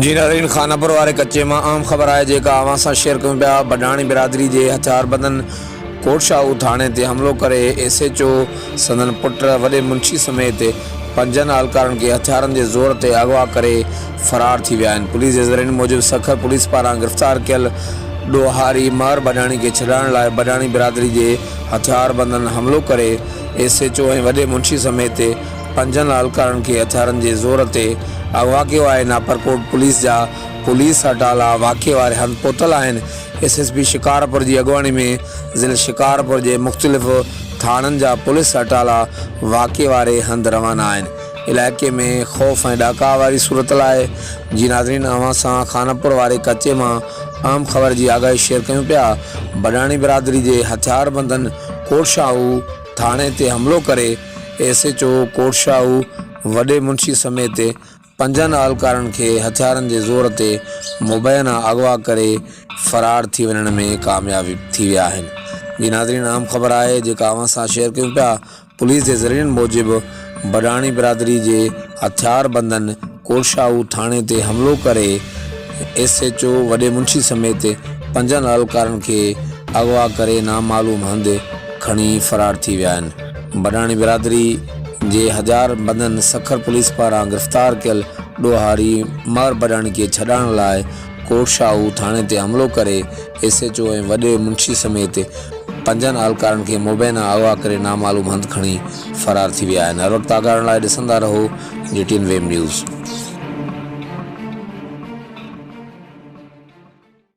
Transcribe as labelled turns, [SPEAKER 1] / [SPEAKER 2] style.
[SPEAKER 1] جي ناظرين خانپور واري ڪچي مان اهم خبر آهي جيڪا اوهان سان شيئر ڪيون پيا بڊاڻي برادري جي هٿياربندن ڪوٽ شاهو ٿاڻي تي حملو ڪري ايس ايڇ او سندن پٽ وڏي منشي سميت پنجن اهلڪارن کي هٿيارن جي زور تي اغوا ڪري فرار ٿي ويا آهن پوليس جي ذريعن موجب سکر پوليس پاران گرفتار ڪيل ڏوهاري مهر بڊاڻي کي ڇڏائڻ لاء بڊاڻي برادري جي هٿياربندن حملو ڪري ايس ايڇ او ۽ وڏي منشي سميت پنجن اهلڪارن کي هٿيارن جي زور تي اغوا ڪيو آهي، ناپرڪوٽ پوليس جا پوليس اٽالا واقعي واري هنڌ پهتل آهن، ايس ايس پي شڪارپور جي اڳواڻي ۾ ضلعي شڪارپور جي مختلف ٿاڻن جا پوليس اٽالا واقعي واري هنڌ روانا آهن، علائقي ۾ خوف ۽ ڏهڪاء واري صورت آهي، جي ناظرين اوهان سان خانپور واري ڪچي مان اهم خبر جي آگاهي شيئر ڪيون پيا، بڊاڻي برادري جي هٿياربندن ڪوٽ شاهو ٿاڻي تي حملو ڪري ايس ايڇ او ڪوٽ شاهو وڏي منشي سميت پنجن اهلڪارن کي هٿيارن جي زور تي مبينا اغوا ڪري فرار ٿي وڃڻ ۾ ڪامياب ٿي ويا آهن. جي ناظرين اهم خبر آهي جيڪا اوهان سان شيئر ڪيون پيا پوليس جي ذريعن موجب بڊاڻي برادري جي هٿياربندن ڪوٽشاهو ٿاڻي تي حملو ڪري ايس ايڇ او وڏي منشي سميت پنجن اهلڪارن کي اغوا ڪري نامعلوم هنڌ کڻي فرار ٿي ويا آهن. بڊاڻي برادري جي هٿياربندن سکر پوليس پاران گرفتار ڪيل ڏوهاري مهر بڊاڻي کي ڇڏائڻ لاء ڪوٽ شاهو ٿاڻي تي حملو ڪري ايس ايڇ او ۽ وڏي منشي سميت پنجن اهلڪارن کي مبينا اغوا ڪري نامعلوم هنڌ کڻي فرار ٿي ويا آهن. هر وقت آگاهه رهڻ لاء ڏسندا رهو جي ٽي اين ويب نيوز.